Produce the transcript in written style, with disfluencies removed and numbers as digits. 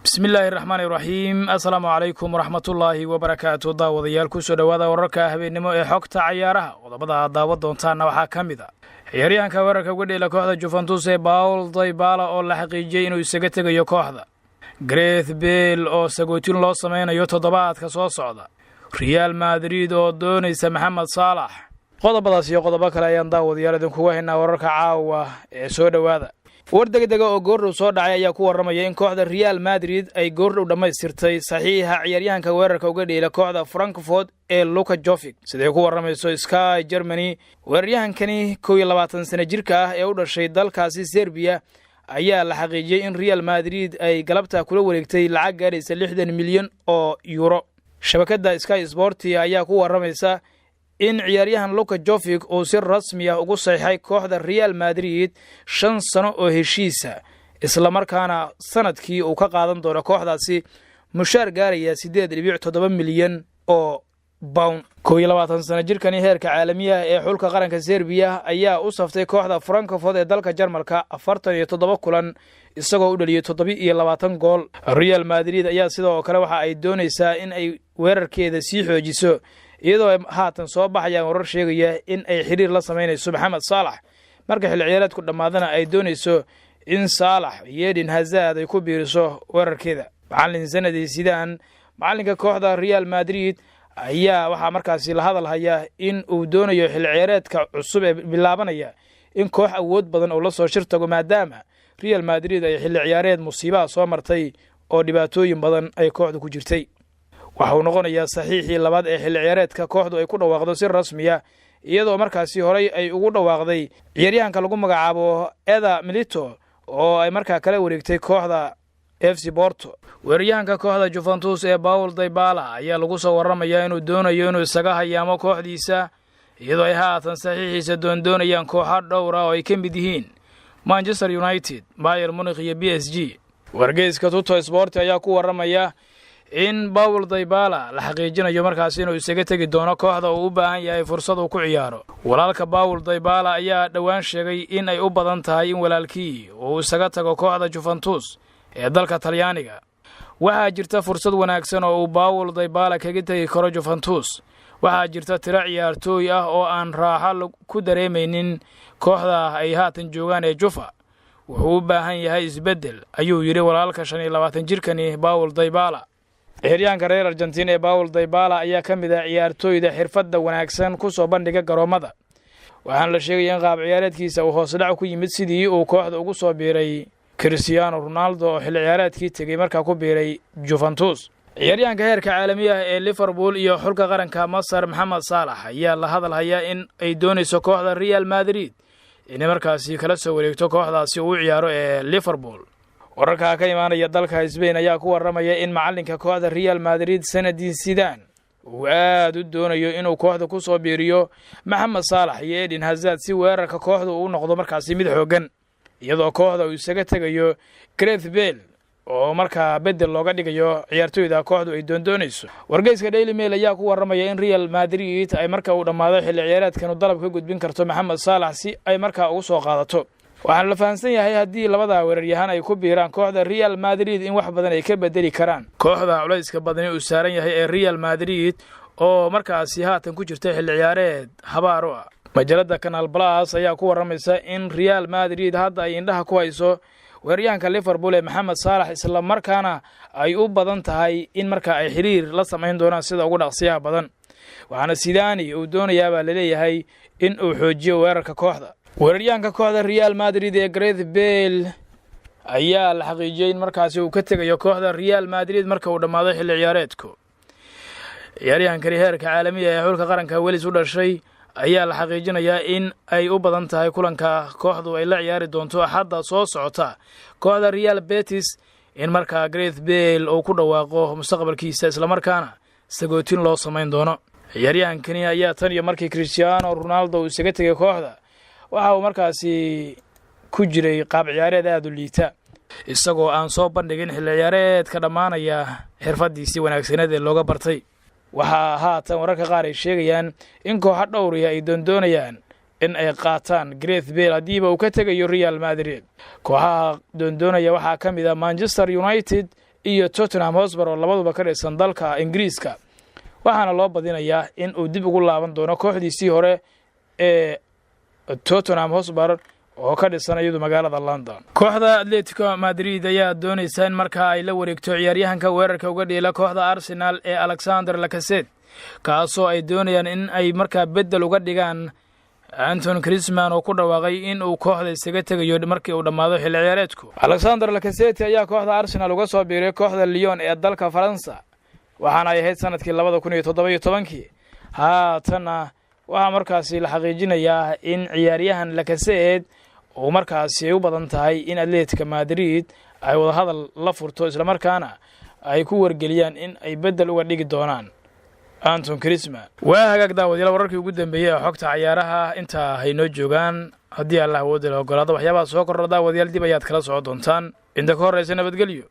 Bismillaahi raxmaani raxiim. Assalaamu calaykum waraxmatullaahi wabarakaatu. Daawadayaal, kusoo dhowaada wararka habeennimo ee xogta cayaaraha. Qodobada aad daawan doontaanna waxaa ka mid a ciyaaryahanka weerarka uga dheela kooxda Juventus ee Paul Dybala oo la xaqiijiyey inuu isaga tegayo kooxda, Gareth Bale oo sagootin loo sameynayo toddobaadka soo socda, Real Madrid oo doonaysa Maxamed Saalax. Qodobadaas iyo qodobo kale ayaan daawadayaal idinkuga haynaa wararka caawa ee soo dhowaada. War degdega oo goordhow soo dhacay ayaa ku warramaya in kooxda Real Madrid ay goordhow dhammaystirtay saxiixa ciyaaryahanka weerarka uga dheela kooxda Frankfort ee Luka Jovic. Siday ku warramayso Sky Germany, weeraryahankani 21 sano jirka ah ee u dhashay dalkaasi Serbiya ayaa la xaqiijiyey in Real Madrid ay galabta kula wareegtay lacag gaadhaysa 60 milyan oo euro. Shabakadda Sky Sport ayaa ku warramaysa in ciyaaryahan Luka Jovic uu si rasmi ah ugu saxiixay kooxda Real Madrid 5 sano oo heshiisa, islamarkaana sanadkii uu ka qaadan doono kooxdaasi mushaar gaaraya 8.7 milyan oo pound. 21 sano jirkani heerka caalamiyaha ee xulka qaranka Serbiya ayaa u saftay kooxda Frankfort ee dalka Jarmalka 47 kulan, isagoo u dhaliyey 27 gool. Real Madrid ayaa sidoo kale waxa ay doonaysaa in ay weerarkeeda sii xoojiso, iyadoo ay haatan soo baxayaan warar sheegaya in ay xiriir la samaynayso Maxamed Saalax, marka xilli ciyaareedku dhammaadana ay doonayso in Saalax iyo Eden Hazard ay ku biiriso weerarkeeda. Macallin Zinedine Zidane, macallinka kooxda Real Madrid, ayaa waxaa markaasi la hadal hayaa in uu doonayo xilli ciyaareedka cusub ee bilaabanaya in koox awood badan oo la soo shir tago, maadaama Real Madrid ay xilli ciyaareed musiibaha soo martay oo dhibaatooyin badan ay kooxdu ku jirtay. Waxa uu noqonayaa saxiixii labaad ee xilli ciyaareedka kooxdu ay ku dhawaaqdo si rasmiya, iyadoo markaasi horay ay ugu dhawaaqday ciyaaryahanka lagu magacaabo Eder Militao oo ay markaa kala wareegtay kooxda FC Porto. Weeraryahanka kooxda Juventus ee Paul Dybala ayaa lagu soo warramayaa inuu doonayo inuu isaga hayaamo kooxdiisa, iyadoo ay haatan saxiixiisa doondoonayaan kooxo dhowra oo ay ka mid yihiin Manchester United, Bayern Munich iyo PSG. Wargeyska Tuttosport ayaa ku warramaya in Paul Dybala la xaqiijinayo markaasi inuu isaga tegi doono kooxda uu u baahan yahay fursad uu ku ciyaaro. Walaalka Paul Dybala ayaa dhowaan sheegay in ay u badan tahay in walaalkii uu isaga tago kooxda Juventus ee dalka Talyaaniga. "Waxaa jirta fursad wanaagsan oo uu Paul Dybala kaga tegi karo Juventus. Waxaa jirta tiro ciyaartooy ah oo aan raaxo ku dareemaynin kooxda ay haatan joogaan ee Juve. Wuxuu u baahan yahay isbeddel," ayuu yidhi walaalka 25 jirkani Paul Dybala. Ciyaaryahanka reer Argentiin ee Paul Dybala ayaa ka mid ah ciyaartooyda xirfadda wanaagsan ku soo bandhiga garoommada, waxaana la sheegaya in qaab ciyaareedkiisa uu hoosdhac ku yimid sidii uu kooxda ugu soo biiray Cristiano Ronaldo oo xilli ciyaareedkii tegey markaa ku biiray Juventus. Ciyaaryahanka heerka caalamiyaha ee Liverpool iyo xulka qaranka Masar Maxamed Saalax ayaa la hadal hayaa in ay doonayso kooxda Real Madrid inay markaasi kala soo wareegto kooxdaasi uu ciyaaro ee Liverpool. Wararka ka imaanaya dalka Spain ayaa ku warramaya in macallinka kooxda Real Madrid Zinedine Zidane uu aad u doonayo inuu kooxda ku soo biiriyo Maxamed Saalax iyo Eden Hazard, si weerarka kooxda uu noqdo markaasi mid xooggan, iyadoo kooxda uu isaga tegayo Gareth Bale oo markaa bedel looga dhigayo ciyaartooyda kooxdu ay doondoonayso. Wargeyska Daily Mail ayaa ku warramaya in Real Madrid ay marka uu dhammaado xilli ciyaareedkanu dalab ka gudbin karto Maxamed Saalax si ay markaa ugu soo qaadato. Waxaana la fahamsan yahay haddii labada weeraryahaan ay ku biiraan kooxda Real Madrid in wax badan ay ka bedeli karaan kooxda culayska badani uu saaran yahay ee Real Madrid oo markaasi haatan ku jirta xilli ciyaareed habaar u ah. Majalada Canal Plus ayaa ku warramaysa in Real Madrid hadda ay indhaha ku hayso weeraryahanka Liverpool ee Maxamed Saalax, isla markaana ay u badan tahay in markaa ay xiriir la samayn doonaan sida ugu dhaqsiyaha badan. Waxaana Zidane uu doonayaabaa laleeyahay in uu xoojiyo weerarka kooxda. Weeraryahanka kooxda Real Madrid ee Gareth Bale ayaa la xaqiijiyey in markaasi uu ka tegayo kooxda Real Madrid marka uu dhammaado xilli ciyaareedku. Ciyaaryahankani heerka caalamiga ee xulka qaranka Wales u dhashay ayaa la xaqiijinayaa in ay u badan tahay kulanka kooxdu ay la ciyaari doonto Axadda soo socota kooxda Real Betis in markaa Gareth Bale uu ku dhawaaqo mustaqbalkiisa, islamarkaana sagootin loo samayn doono. Ciyaaryahankani ayaa tan iyo markii Cristiano Ronaldo uu isaga tegay kooxda waxa uu markaasi ku jiray qaab ciyaareed aada u liita, isagoo aan soo bandhigin xilli ciyaareedka dhammaanaya xirfaddiisii wanaagsaneed ee looga bartay. Waxaa haatan wararka qaar ay sheegayaan in kooxo dhowriya ay doondoonayaan in ay qaataan Gareth Bale haddiiba uu ka tegayo Real Madrid. Kooxaha doondoonaya waxaa ka mid ah Manchester United iyo Tottenham Hotspur oo labaduba ka dhisan dalka Ingiriiska. Waxaana loo badinayaa in uu dib ugu laaban doono kooxdiisii hore ee Tottenham Hotspur oo ka dhisan iyadu magaalada London. Kooxda Atletico Madrid ayaa doonaysa in markaa ay la wareegto ciyaaryahanka weerarka uga dheela kooxda Arsenal ee Alexander Lacazette, kaasoo ay doonayaan in ay markaa beddel uga dhigaan Antoine Griezmann oo ku dhawaaqay in uu kooxda isaga tegayo markii uu dhammaado xilli ciyaareedku. Alexander Lacazette ayaa kooxda Arsenal uga soo biiray kooxda Lyon ee dalka Faransa, waxaana ay ahayd sanadkii 2017-kii. Haatanna waxaa markaasi la xaqiijinayaa in ciyaaryahan Lacazette uu markaasi ay u badan tahay in Atletico Madrid ay wadahadal la furto, islamarkaana ay ku wargeliyaan in ay beddel uga dhigi doonaan Antoine Griezmann. Waa hagaag, daawadayaal, wararkii ugu dambeeyey ee xogta cayaaraha intaa haynoo joogaan. Haddii Allah awoodda la ogolaado, waxyaabaha soo kordha, daawadayaal, dib ayaad kala socon doontaan. Inta ka horreysa, nabadgelyo.